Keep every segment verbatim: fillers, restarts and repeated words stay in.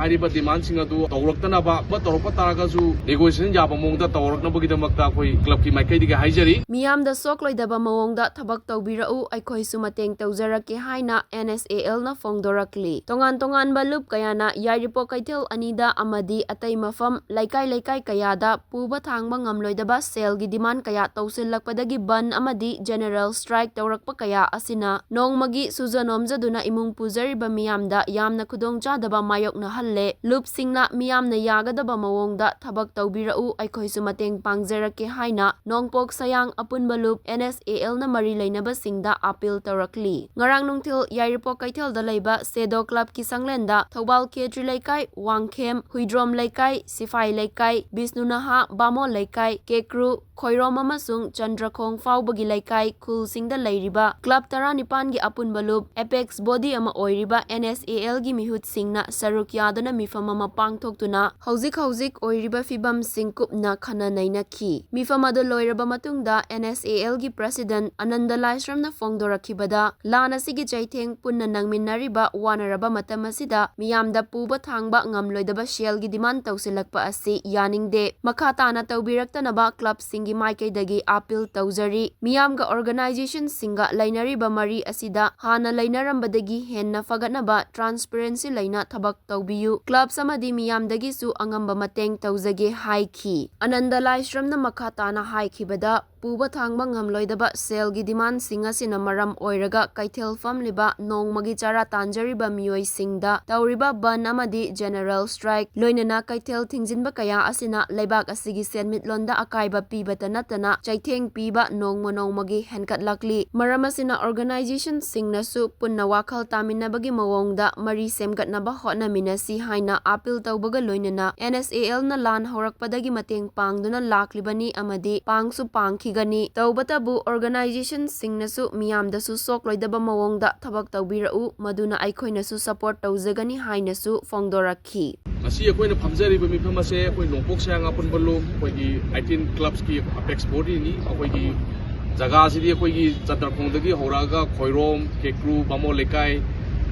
ꯍꯥꯏꯔꯤꯕ ꯗꯤꯃꯥꯟꯁꯤꯡ ꯑꯗꯨ ꯇꯧꯔꯛꯇꯅꯕ, ꯑꯃ ꯇꯧꯔꯛꯄ ꯇꯥꯔꯒꯁꯨ ꯅꯦꯒꯣꯁꯤꯌꯦꯁꯟ ꯌꯥꯕ ꯃꯑꯣꯡꯗ ꯇꯧꯔꯛꯅꯕꯒꯤꯗꯃꯛꯇ ꯑꯩꯈꯣꯏ ꯀ꯭ꯂꯕꯀꯤ ꯃꯥꯏꯀꯩꯗꯒꯤ ꯍꯥꯏꯖꯔꯤ꯫ ꯃꯤꯌꯥꯝꯗ ꯁꯣꯛꯂꯣꯏꯗꯕ ꯃꯑꯣꯡꯗ ꯊꯕꯛ ꯇꯧꯕꯤꯔꯛꯎ, ꯑꯩꯈꯣꯏꯁꯨ ꯃꯇꯦꯡ ꯇꯧꯖꯔꯛꯀꯦ ꯍꯥꯏꯅ N S A L ꯅ ꯐꯣꯡꯗꯣꯔꯛꯂꯤ꯫ ꯇꯣꯉꯥꯟ ꯇꯣꯉꯥꯟꯕ ꯂꯨꯞ ꯀꯌꯥꯅ ꯌꯥꯏꯔꯤꯄꯣꯛ ꯀꯩꯊꯦꯜ ꯑꯅꯤꯗ ꯑꯃꯗꯤ ꯑꯇꯩ ꯃꯐꯝ ꯂꯩꯀꯥꯏ ꯂꯩꯀꯥꯏ ꯀꯌꯥꯗ ꯄꯨꯕ ꯊꯥꯡꯕ ꯉꯝꯂꯣꯏꯗꯕ ꯁꯦꯜꯒꯤ ꯗꯤꯃꯥꯟ ꯀꯌꯥ ꯇꯧꯁꯤꯜꯂꯛꯄꯗꯒꯤ ꯕꯟ ꯑꯃꯗꯤ ꯖꯦꯅꯔꯦꯜ ꯁ꯭ꯇ꯭ꯔꯥꯏꯛ ꯇꯧꯔꯛꯄ ꯀꯌꯥ ꯑꯁꯤꯅ ꯅꯣꯡꯃꯒꯤ ꯁꯨꯖ ꯅꯣꯝꯖꯗꯨꯅ ꯏꯃꯨꯡ ꯄꯨꯖꯔꯤꯕ ꯃꯤꯌꯥꯝꯗ ꯌꯥꯝꯅ ꯈꯨꯗꯣꯡꯆꯥꯗꯕ ꯃꯥꯌꯣꯛꯅꯍꯜꯂꯦ꯫ ꯂꯨꯞꯁꯤꯡꯅ ꯃꯤꯌꯥꯝꯅ ꯌꯥꯒꯗꯕ ꯃꯑꯣꯡꯗ ꯊꯕꯛ ꯇꯧꯕꯤꯔꯛꯎ, ꯑꯩꯈꯣꯏꯁꯨ ꯃꯇꯦꯡ ꯄꯥꯡꯖꯔꯛꯀꯦ ꯍꯥꯏꯅ ꯅꯣꯡꯄꯣꯛ ꯁꯌꯥꯡ ꯑꯄꯨꯟꯕ ꯂꯨꯞ N S A L ꯅ ꯃꯔꯤ ꯂꯩꯅꯕꯁꯤꯡꯗ ꯑꯥꯄꯤꯜ ꯇꯧꯔꯛꯂꯤ꯫ ꯉꯔꯥꯡ ꯅꯨꯡꯊꯤꯜ ꯌꯥꯏꯔꯤꯄꯣꯛ ꯀꯩꯊꯦꯜꯗ ꯂꯩꯕ ꯁꯦꯗꯣ ꯀ꯭ꯂꯕꯀꯤ ꯁꯪꯂꯦꯟꯗ ꯊꯧꯕꯥꯜ ꯈꯦꯇ꯭ꯔꯤ ꯂꯩꯀꯥꯏ, ꯋꯥꯡꯈꯦꯝ, ꯍꯨꯏꯗ꯭ꯔꯣꯝ ꯂꯩꯀꯥꯏ, ꯁꯤꯐꯥꯏ ꯂꯩꯀꯥꯏ, ꯕꯤꯁꯅꯨ ꯅꯍꯥ, ꯕꯥꯃꯣꯟ ꯂꯩꯀꯥꯏ, ꯀꯦꯀ꯭ꯔꯨ, ꯈꯣꯏꯔꯣꯝ ꯑꯃꯁꯨꯡ ꯆꯟꯗ꯭ꯔꯈꯣꯡ ꯐꯥꯎꯕꯒꯤ ꯂꯩꯀꯥꯏ ꯈꯨꯜꯁꯤꯡꯗ ꯂꯩꯔꯤꯕ ꯀ꯭ꯂꯕ ꯇꯔꯥꯅꯤꯄꯥꯟꯒꯤ ꯑꯄꯨꯟꯕ ꯂꯨꯞ ꯑꯦꯄꯦꯛꯁ ꯕꯣꯗꯤ ꯑꯃ ꯑꯣꯏꯔꯤꯕ N S A L ꯒꯤ ꯃꯤꯍꯨꯠꯁꯤꯡꯅ ꯁꯔꯨꯛ ꯌꯥꯗꯨꯅ ꯃꯤꯐꯝ ꯑꯃ ꯄꯥꯡꯊꯣꯛꯇꯨꯅ ꯍꯧꯖꯤꯛ ꯍꯧꯖꯤꯛ ꯑꯣꯏꯔꯤꯕ ꯐꯤꯕꯝꯁꯤꯡ ꯀꯨꯞꯅ ꯈꯟꯅ ꯅꯩꯅꯈꯤ꯫ ꯃꯤꯐꯝ ꯑꯗꯨ ꯂꯣꯏꯔꯕ ꯃꯇꯨꯡꯗ N S A L ꯒꯤ ꯄ꯭ꯔꯁꯤꯗꯦꯟꯠ ꯑꯅꯟꯗ ꯂꯥꯏꯁ꯭ꯔꯝꯅ ꯐꯣꯡꯗꯣꯔꯛꯈꯤꯕꯗ, ꯂꯥꯟ ꯑꯁꯤꯒꯤ ꯆꯩꯊꯦꯡ ꯄꯨꯟꯅ ꯅꯪꯃꯤꯟꯅꯔꯤꯕ ꯋꯥꯅꯔꯕ ꯃꯇꯝ ꯑꯁꯤꯗ ꯃꯤꯌꯥꯝꯗ ꯄꯨꯕ ꯊꯥꯡꯕ ꯉꯝꯂꯣꯏꯗꯕ ꯁꯦꯜꯒꯤ ꯗꯤꯃꯥꯟ ꯇꯧꯁꯤꯜꯂꯛꯄ ꯑꯁꯤ ꯌꯥꯅꯤꯡꯗꯦ꯫ ꯃꯈꯥ ꯇꯥꯅ ꯇꯧꯕꯤꯔꯛꯇꯅꯕ ꯀ꯭ꯂꯕꯁꯤꯡꯒꯤ ꯃꯥꯏꯀꯩꯗꯒꯤ ꯑꯥꯄꯤꯜ ꯇꯧꯖꯔꯤ꯫ ꯃꯤꯌꯥꯝꯒ ꯑꯣꯔꯒꯅꯥꯏꯖꯦꯁꯟꯁꯤꯡꯒ ꯂꯩꯅꯔꯤꯕ ꯃꯔꯤ ꯑꯁꯤꯗ ꯍꯥꯟꯅ ꯂꯩꯅꯔꯝꯕꯗꯒꯤ ꯍꯦꯟꯅ ꯐꯒꯠꯅꯕ ꯇ꯭ꯔꯥꯟꯁꯄꯔꯦꯟꯁꯤ ꯂꯩꯅ ꯊꯕꯛ ꯇꯧꯕꯤꯌꯨ꯫ ꯀ꯭ꯂꯕꯁ ꯑꯃꯗꯤ ꯃꯤꯌꯥꯝꯗꯒꯤꯁꯨ ꯑꯉꯝꯕ ꯃꯇꯦꯡ ꯇꯧꯖꯒꯦ ꯍꯥꯏꯈꯤ꯫ ꯑꯅꯟꯗ ꯂꯥꯏꯁ꯭ꯔꯝꯅ ꯃꯈꯥ ꯇꯥꯅ ꯍꯥꯏꯈꯤꯕꯗ, ꯄꯨꯕ ꯊꯥꯡꯕ ꯉꯝꯂꯣꯏꯗꯕ ꯁꯦꯜꯒꯤ ꯗꯤꯃꯥꯟꯁꯤꯡ ꯑꯁꯤꯅ ꯃꯔꯝ ꯑꯣꯏꯔꯒ ꯀꯩꯊꯦꯜ ꯐꯝꯂꯤꯕ ꯅꯣꯡꯃꯒꯤ ꯆꯔꯥ ꯇꯥꯟꯖꯔꯤꯕ ꯃꯤꯑꯣꯏꯁꯤꯡꯗ ꯇꯧꯔꯤꯕ ꯕꯟ ꯑꯃꯗꯤ ꯖꯦꯅꯔꯦꯜ ꯁ꯭ꯇ꯭ꯔꯥꯏꯛ, ꯂꯣꯏꯅꯅ ꯀꯩꯊꯦꯜ ꯊꯤꯡꯖꯤꯟꯕ ꯀꯌꯥ ꯑꯁꯤꯅ ꯂꯩꯕꯥꯛ ꯑꯁꯤꯒꯤ ꯁꯦꯟꯃꯤꯠꯂꯣꯟꯗ ꯑꯀꯥꯏꯕ ꯄꯤꯕꯇ ꯅꯠꯇꯅ ꯆꯩꯊꯦꯡ ꯄꯤꯕ ꯅꯣꯡꯃ ꯅꯣꯡꯃꯒꯤ ꯍꯦꯟꯒꯠꯂꯛꯂꯤ꯫ ꯃꯔꯝ ꯑꯁꯤꯅ ꯑꯣꯔꯒꯅꯥꯏꯖꯦꯁꯟꯁꯤꯡꯅꯁꯨ ꯄꯨꯟꯅ ꯋꯥꯈꯜ ꯇꯥꯃꯤꯟꯅꯕꯒꯤ ꯃꯑꯣꯡꯗ ꯃꯔꯤ ꯁꯦꯝꯒꯠꯅꯕ ꯍꯣꯠꯅꯃꯤꯟꯅꯁꯤ ꯍꯥꯏꯅ ꯑꯥꯄꯤꯜ ꯇꯧꯕꯒ ꯂꯣꯏꯅꯅ N S A L ꯅ ꯂꯥꯟ ꯍꯧꯔꯛꯄꯗꯒꯤ ꯃꯇꯦꯡ ꯄꯥꯡꯗꯨꯅ ꯂꯥꯛꯂꯤꯕꯅꯤ ꯑꯃꯗꯤ ꯄꯥꯡꯁꯨ ꯄꯥꯡꯈꯤꯒꯅꯤ꯫ ꯇꯧꯕꯇꯕꯨ ꯑꯣꯔꯒꯅꯥꯏꯖꯦꯁꯟꯁꯤꯡꯅꯁꯨ ꯃꯤꯌꯥꯝꯗꯁꯨ ꯁꯣꯛꯂꯣꯏꯗꯕ ꯃꯑꯣꯡꯗ ꯊꯕꯛ ꯇꯧꯕꯤꯔꯛꯎ, ꯃꯗꯨꯅ ꯑꯩꯈꯣꯏꯅꯁꯨ ꯁꯄꯣꯔꯠ ꯇꯧꯖꯒꯅꯤ ꯍꯥꯏꯅꯁꯨ ꯐꯣꯡꯗꯣꯔꯛꯈꯤ꯫ ꯉꯁꯤ ꯑꯩꯈꯣꯏꯅ ꯐꯝꯖꯔꯤꯕ ꯃꯤꯐꯝ ꯑꯁꯦ ꯑꯩꯈꯣꯏ ꯅꯣꯡꯄꯣꯛ ꯁꯌꯥꯡ ꯑꯄꯨꯟꯕ ꯂꯨꯞ, ꯑꯩꯈꯣꯏꯒꯤ eighteen clubs ꯀꯤ ꯑꯦꯄꯦꯛꯁ ꯕꯣꯗꯤꯅꯤ꯫ ꯑꯩꯈꯣꯏꯒꯤ ꯖꯒꯥꯁꯤꯗꯤ ꯑꯩꯈꯣꯏꯒꯤ ꯆꯟꯗ꯭ꯔꯈꯣꯡꯗꯒꯤ ꯍꯧꯔꯛꯑꯒ ꯈꯣꯏꯔꯣꯝ, ꯀꯦꯀ꯭ꯔꯨ, ꯕꯥꯃꯣꯟ ꯂꯩꯀꯥꯏ,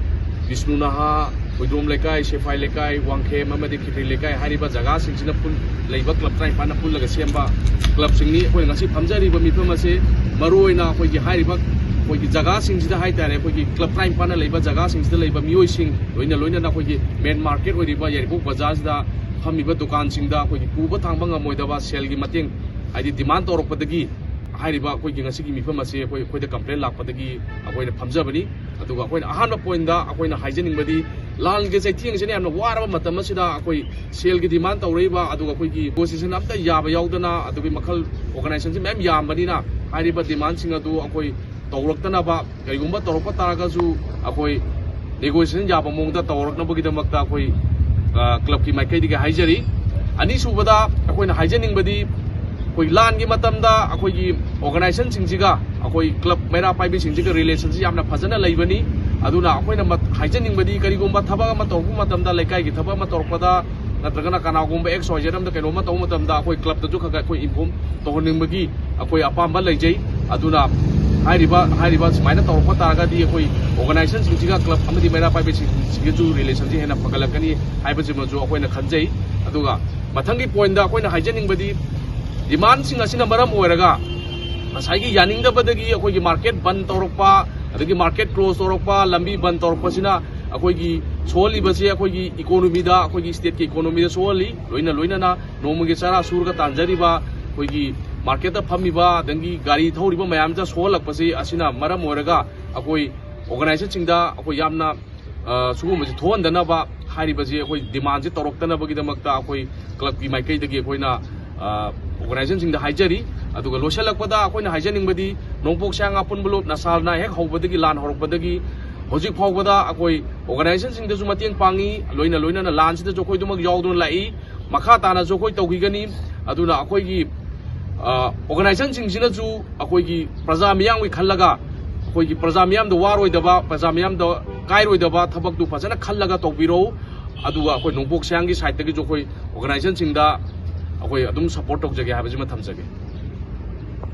ꯕꯤꯁꯅꯨ ꯅꯍꯥ, ꯍꯨꯏꯗ꯭ꯔꯣꯝ ꯂꯩꯀꯥꯏ, ꯁꯦꯐꯥꯏ ꯂꯩꯀꯥꯏ, ꯋꯥꯡꯈꯦꯝ ꯑꯃꯗꯤ ꯈꯦꯇ꯭ꯔꯤ ꯂꯩꯀꯥꯏ ꯍꯥꯏꯔꯤꯕ ꯖꯒꯥꯁꯤꯡꯁꯤꯅ ꯄꯨꯟ-, ꯂꯩꯕ ꯀ꯭ꯂꯕ ꯇꯔꯥꯅꯤꯄꯥꯟꯅ ꯄꯨꯜꯂꯒ ꯁꯦꯝꯕ ꯀ꯭ꯂꯕꯁꯤꯡꯅꯤ꯫ ꯑꯩꯈꯣꯏꯅ ꯉꯁꯤ ꯐꯝꯖꯔꯤꯕ ꯃꯤꯐꯝ ꯑꯁꯤ ꯃꯔꯨꯑꯣꯏꯅ ꯑꯩꯈꯣꯏꯒꯤ ꯍꯥꯏꯔꯤꯕ ꯑꯩꯈꯣꯏꯒꯤ ꯖꯒꯥꯁꯤꯡꯁꯤꯗ ꯍꯥꯏꯇꯥꯔꯦ, ꯑꯩꯈꯣꯏꯒꯤ ꯀ꯭ꯂꯕ ꯇꯔꯥꯅꯤꯄꯥꯟꯅ ꯂꯩꯕ ꯖꯒꯥꯁꯤꯡꯁꯤꯗ ꯂꯩꯕ ꯃꯤꯑꯣꯏꯁꯤꯡ, ꯂꯣꯏꯅ ꯂꯣꯏꯅꯅ ꯑꯩꯈꯣꯏꯒꯤ ꯃꯦꯟ ꯃꯥꯔꯀꯦꯠ ꯑꯣꯏꯔꯤꯕ ꯌꯥꯏꯔꯤꯄꯣꯛ ꯕꯖꯥꯔꯁꯤꯗ ꯐꯝꯃꯤꯕ ꯗꯨꯀꯥꯟꯁꯤꯡꯗ ꯑꯩꯈꯣꯏꯒꯤ ꯄꯨꯕ ꯊꯥꯡꯕ ꯉꯝꯃꯣꯏꯗꯕ ꯁꯦꯜꯒꯤ ꯃꯇꯦꯡ, ꯍꯥꯏꯗꯤ ꯗꯤꯃꯥꯟ ꯇꯧꯔꯛꯄꯗꯒꯤ ꯍꯥꯏꯔꯤꯕ ꯑꯩꯈꯣꯏꯒꯤ ꯉꯁꯤꯒꯤ ꯃꯤꯐꯝ ꯑꯁꯤ ꯑꯩꯈꯣꯏ, ꯑꯩꯈꯣꯏꯗ ꯀꯝꯄ꯭ꯂꯦꯟ ꯂꯥꯛꯄꯗꯒꯤ ꯑꯩꯈꯣꯏꯅ ꯐꯝꯖꯕꯅꯤ꯫ ꯑꯗꯨꯒ ꯑꯩꯈꯣꯏꯅ ꯑꯍꯥꯟꯕ ꯄꯣꯏꯟꯗ ꯑꯩꯈꯣꯏꯅ ꯍꯥꯏꯖꯅꯤꯡꯕꯗꯤ, ꯂꯥꯟꯒꯤ ꯆꯩꯊꯦꯡꯁꯤꯅ ꯌꯥꯝꯅ ꯋꯥꯔꯕ ꯃꯇꯝ ꯑꯁꯤꯗ ꯑꯩꯈꯣꯏ ꯁꯦꯜꯒꯤ ꯗꯤꯃꯥꯟ ꯇꯧꯔꯛꯏꯕ, ꯑꯗꯨꯒ ꯑꯩꯈꯣꯏꯒꯤ ꯅꯦꯒꯣꯁꯤꯌꯦꯁꯟ ꯑꯝꯇ ꯌꯥꯕ ꯌꯥꯎꯗꯅ, ꯑꯗꯨꯒꯤ ꯃꯈꯜ ꯑꯣꯔꯒꯅꯥꯏꯖꯦꯁꯟꯁꯤ ꯃꯌꯥꯝ ꯌꯥꯝꯕꯅꯤꯅ, ꯍꯥꯏꯔꯤꯕ ꯗꯤꯃꯥꯟꯁꯤꯡ ꯑꯗꯨ ꯑꯩꯈꯣꯏ ꯇꯧꯔꯛꯇꯅꯕ, ꯀꯔꯤꯒꯨꯝꯕ ꯇꯧꯔꯛꯄ ꯇꯥꯔꯒꯁꯨ ꯑꯩꯈꯣꯏ ꯅꯦꯒꯣꯁꯤꯌꯦꯁꯟ ꯌꯥꯕ ꯃꯑꯣꯡꯗ ꯇꯧꯔꯛꯅꯕꯒꯤꯗꯃꯛꯇ ꯑꯩꯈꯣꯏ, ꯑ, ꯀ꯭ꯂꯕꯀꯤ ꯃꯥꯏꯀꯩꯗꯒꯤ ꯍꯥꯏꯖꯔꯤ꯫ ꯑꯅꯤꯁꯨꯕꯗ ꯑꯩꯈꯣꯏꯅ ꯍꯥꯏꯖꯅꯤꯡꯕꯗꯤ, ꯑꯩꯈꯣꯏ ꯂꯥꯟꯒꯤ ꯃꯇꯝꯗ ꯑꯩꯈꯣꯏꯒꯤ ꯑꯣꯔꯒꯅꯥꯏꯖꯦꯁꯟꯁꯤꯡꯁꯤꯒ, ꯑꯩꯈꯣꯏ ꯀ꯭ꯂꯕ ꯃꯩꯔꯥ ꯄꯥꯏꯕꯤꯁꯤꯡꯁꯤꯒ ꯔꯤꯂꯦꯁꯟꯁꯤ ꯌꯥꯝꯅ ꯐꯖꯅ ꯂꯩꯕꯅꯤ꯫ ꯑꯗꯨꯅ ꯑꯩꯈꯣꯏꯅ ꯃꯠ-, ꯍꯥꯏꯖꯅꯤꯡꯕꯗꯤ, ꯀꯔꯤꯒꯨꯝꯕ ꯊꯕꯛ ꯑꯃ ꯇꯧꯔꯛꯄ ꯃꯇꯝꯗ, ꯂꯩꯀꯥꯏꯒꯤ ꯊꯕꯛ ꯑꯃ ꯇꯧꯔꯛꯄꯗ, ꯅꯠꯇ꯭ꯔꯒꯅ ꯀꯅꯥꯒꯨꯝꯕ ꯑꯦꯛꯁ ꯋꯥꯏ ꯖꯦꯠ ꯑꯃꯗ ꯀꯩꯅꯣꯝꯃ ꯇꯧꯕ ꯃꯇꯝꯗ ꯑꯩꯈꯣꯏ ꯀ꯭ꯂꯕꯇꯁꯨ ꯈꯔ ꯈꯔ ꯑꯩꯈꯣꯏ ꯏꯟꯐꯣꯔꯝ ꯇꯧꯍꯟꯅꯤꯡꯕꯒꯤ ꯑꯩꯈꯣꯏ ꯑꯄꯥꯝꯕ ꯂꯩꯖꯩ꯫ ꯑꯗꯨꯅ ꯍꯥꯏꯔꯤꯕ, ꯍꯥꯏꯔꯤꯕ ꯁꯨꯃꯥꯏꯅ ꯇꯧꯔꯛꯄ ꯇꯥꯔꯒꯗꯤ ꯑꯩꯈꯣꯏ ꯑꯣꯔꯒꯅꯥꯏꯖꯦꯁꯟꯁꯤꯡꯁꯤꯒ ꯀ꯭ꯂꯕ ꯑꯃꯗꯤ ꯃꯩꯔꯥ ꯄꯥꯏꯕꯤꯁꯤꯡꯁꯤꯒꯁꯨ ꯔꯤꯂꯦꯁꯟꯁꯤ ꯍꯦꯟꯅ ꯐꯒꯠꯂꯛꯀꯅꯤ ꯍꯥꯏꯕꯁꯤꯃꯁꯨ ꯑꯩꯈꯣꯏꯅ ꯈꯟꯖꯩ꯫ ꯑꯗꯨꯒ ꯃꯊꯪꯒꯤ ꯄꯣꯏꯟꯗ ꯑꯩꯈꯣꯏꯅ ꯍꯥꯏꯖꯅꯤꯡꯕꯗꯤ, ꯗꯤꯃꯥꯟꯁꯤꯡ ꯑꯁꯤꯅ ꯃꯔꯝ ꯑꯣꯏꯔꯒ ꯉꯁꯥꯏꯒꯤ ꯌꯥꯅꯤꯡꯗꯕꯗꯒꯤ ꯑꯩꯈꯣꯏꯒꯤ ꯃꯥꯔꯀꯦꯠ ꯕꯟ ꯇꯧꯔꯛꯄ, ꯑꯗꯒꯤ ꯃꯥꯔꯀꯦꯠ ꯀ꯭ꯂꯣꯖ ꯇꯧꯔꯛꯄ, ꯂꯝꯕꯤ ꯕꯟ ꯇꯧꯔꯛꯄꯁꯤꯅ ꯑꯩꯈꯣꯏꯒꯤ ꯁꯣꯛꯍꯜꯂꯤꯕꯁꯦ ꯑꯩꯈꯣꯏꯒꯤ ꯏꯀꯣꯅꯣꯃꯤꯗ, ꯑꯩꯈꯣꯏꯒꯤ ꯁ꯭ꯇꯦꯠꯀꯤ ꯏꯀꯣꯅꯣꯃꯤꯗ ꯁꯣꯛꯍꯜꯂꯤ꯫ ꯂꯣꯏꯅ ꯂꯣꯏꯅꯅ ꯅꯣꯡꯃꯒꯤ ꯆꯔꯥ ꯁꯨꯔꯒ ꯇꯥꯟꯖꯔꯤꯕ ꯑꯩꯈꯣꯏꯒꯤ ꯃꯥꯔꯀꯦꯠꯇ ꯐꯝꯃꯤꯕ, ꯑꯗꯒꯤ ꯒꯥꯔꯤ ꯊꯧꯔꯤꯕ ꯃꯌꯥꯝꯁꯤꯗ ꯁꯣꯛꯍꯜꯂꯛꯄꯁꯤ ꯑꯁꯤꯅ ꯃꯔꯝ ꯑꯣꯏꯔꯒ ꯑꯩꯈꯣꯏ ꯑꯣꯔꯒꯅꯥꯏꯖꯦꯁꯟꯁꯤꯡꯗ ꯑꯩꯈꯣꯏ ꯌꯥꯝꯅ, ꯑ, ꯁꯤꯒꯨꯝꯕꯁꯤ ꯊꯣꯛꯍꯟꯗꯅꯕ, ꯍꯥꯏꯔꯤꯕꯁꯤ ꯑꯩꯈꯣꯏ ꯗꯤꯃꯥꯟꯁꯤ ꯇꯧꯔꯛꯇꯅꯕꯒꯤꯗꯃꯛꯇ ꯑꯩꯈꯣꯏ ꯀ꯭ꯂꯕꯀꯤ ꯃꯥꯏꯀꯩꯗꯒꯤ ꯑꯩꯈꯣꯏꯅ, ꯑ, ꯑꯣꯔꯒꯅꯥꯏꯖꯦꯁꯟꯁꯤꯡꯗ ꯍꯥꯏꯖꯔꯤ꯫ ꯑꯗꯨꯒ ꯂꯣꯏꯁꯤꯜꯂꯛꯄꯗ ꯑꯩꯈꯣꯏꯅ ꯍꯥꯏꯖꯅꯤꯡꯕꯗꯤ, ꯅꯣꯡꯄꯣꯛ ꯁꯌꯥꯡ ꯑꯄꯨꯟꯕ ꯂꯨꯞ ꯅꯁꯥꯜꯅ ꯍꯦꯛ ꯍꯧꯕꯗꯒꯤ, ꯂꯥꯟ ꯍꯧꯔꯛꯄꯗꯒꯤ ꯍꯧꯖꯤꯛ ꯐꯥꯎꯕꯗ ꯑꯩꯈꯣꯏ ꯑꯣꯔꯒꯅꯥꯏꯖꯦꯁꯟꯁꯤꯡꯗꯁꯨ ꯃꯇꯦꯡ ꯄꯥꯡꯉꯤ, ꯂꯣꯏꯅ ꯂꯣꯏꯅꯅ ꯂꯥꯟꯁꯤꯗꯁꯨ ꯑꯩꯈꯣꯏ ꯑꯗꯨꯃꯛ ꯌꯥꯎꯗꯨꯅ ꯂꯥꯛꯏ꯫ ꯃꯈꯥ ꯇꯥꯅꯁꯨ ꯑꯩꯈꯣꯏ ꯇꯧꯈꯤꯒꯅꯤ꯫ ꯑꯗꯨꯅ ꯑꯩꯈꯣꯏꯒꯤ, ꯑ, ꯑꯣꯔꯒꯅꯥꯏꯖꯦꯁꯟꯁꯤꯡꯁꯤꯅꯁꯨ ꯑꯩꯈꯣꯏꯒꯤ ꯄ꯭ꯔꯖꯥ ꯃꯤꯌꯥꯝꯒꯤ ꯈꯜꯂꯒ, ꯑꯩꯈꯣꯏꯒꯤ ꯄ꯭ꯔꯖꯥ ꯃꯤꯌꯥꯝꯗ ꯋꯥꯔꯣꯏꯗꯕ, ꯄ꯭ꯔꯖꯥ ꯃꯤꯌꯥꯝꯗ ꯀꯥꯏꯔꯣꯏꯗꯕ ꯊꯕꯛꯇꯨ ꯐꯖꯅ ꯈꯜꯂꯒ ꯇꯧꯕꯤꯔꯛꯎ꯫ ꯑꯗꯨꯒ ꯑꯩꯈꯣꯏ ꯅꯣꯡꯄꯣꯛ ꯁꯌꯥꯡꯒꯤ ꯁꯥꯏꯠꯇꯒꯤꯁꯨ ꯑꯩꯈꯣꯏ ꯑꯣꯔꯒꯅꯥꯏꯖꯦꯁꯟꯁꯤꯡꯗ ꯑꯩꯈꯣꯏ ꯑꯗꯨꯝ ꯁꯄꯣꯔꯠ ꯇꯧꯖꯒꯦ ꯍꯥꯏꯕꯁꯤꯃ ꯊꯝꯖꯒꯦ꯫